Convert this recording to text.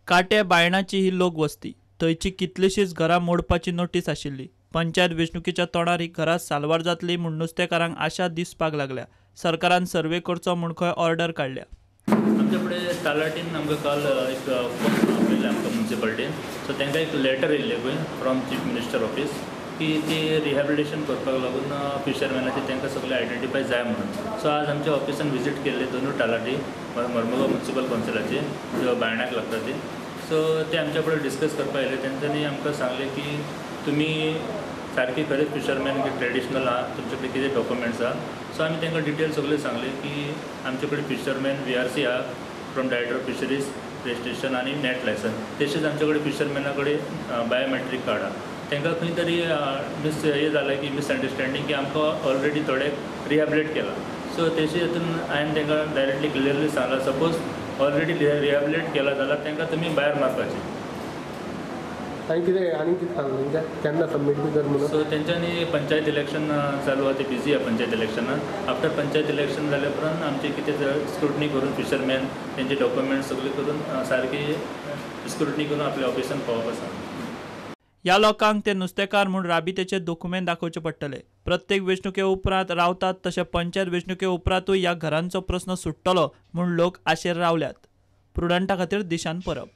काटे बायणाची ही लोकवस्ती. थंयची कितलीशीच घरां मोडपाची नोटीस आशिल्ली. पंचायत वेंचणुकेच्या तोंडार ही घरां साल्वार जातली म्हूण नुस्तेकारांक आशा दिसपाक लागल्या. सरकारान सर्वे करचो म्हूण खंय ऑर्डर काडल्या. आमच्या फुडें तलाटीन आमकां काल एक फोन आपयलें आमकां मुन्सिपालिटीन. सो तांकां एक लेटर येयल्लें पळय फ्रॉम चीफ मिनिस्टर ऑफिस की ती रिहेबिलिटेशन करपाक लागून फिशरमॅनाचे तांकां सगळे आयडेंटिफाय जाय म्हणून. सो आज आमच्या ऑफिसान विजीट केल्ले दोनूय तलाटी मरमगांव मुन्सिपल कावन्सिलाचे जो बायणाक लागता ते. सो ते आमच्या फुडें डिस्कस करपाक येयले. तेंच्यांनी आमकां सांगलें की तुमी सारकी खरेंच फिशरमॅन की ट्रेडिशनल आहा, तुमचे कडेन कितें डॉक्युमेंट्स आहा. सो आमी तांकां डिटेल सगळें सांगलें की आमचे कडेन फिशरमॅन VRC आहा from director of fisheries registration आनी नॅट लायसन्स. तशेंच आमचे कडेन फिशरमॅना कडेन बायोमॅट्रीक कार्ड आहा. तांकां खंय तरी मिस हें जालें की मिसअंडरस्टँडींग की आमकां ऑलरेडी थोडे रिहेबिलिट केलां. सो तेजे हितून हांवें तांकां डायरेक्टली क्लियरली सांगलां, सपोज ऑलरेडी रिहेबिलिट केलां जाल्यार तांकां तुमी भायर मारपाचें. आनी कितें आनी कितें सांगलें केन्ना सबमीट बी कर म्हणून? सो तेंच्यांनी पंचायत इलेक्शन चालू आहा, ते बिजी आहा पंचायत इलेक्शनान. आफ्टर पंचायत इलेक्शन जाल्या उपरांत आमचे कितें स्क्रुटनी करून फिशरमॅन तेंचे डॉक्युमेंट्स सगळे करून सारकी स्क्रुटनी करून आपल्या ऑफिसान पावोवपाक सांगलें. ह्या लोकांक ते नुस्तेकार म्हूण राबित्याचे दोकुमेंत दाखोवचे पडटले. प्रत्येक वेंचणुके उपरांत रावतात तशें पंचायत वेंचणुके उपरांतूय ह्या घरांचो प्रस्न सुट्टलो म्हूण लोक आशेर रावल्यात. प्रुडंटा खातीर दिशान परब.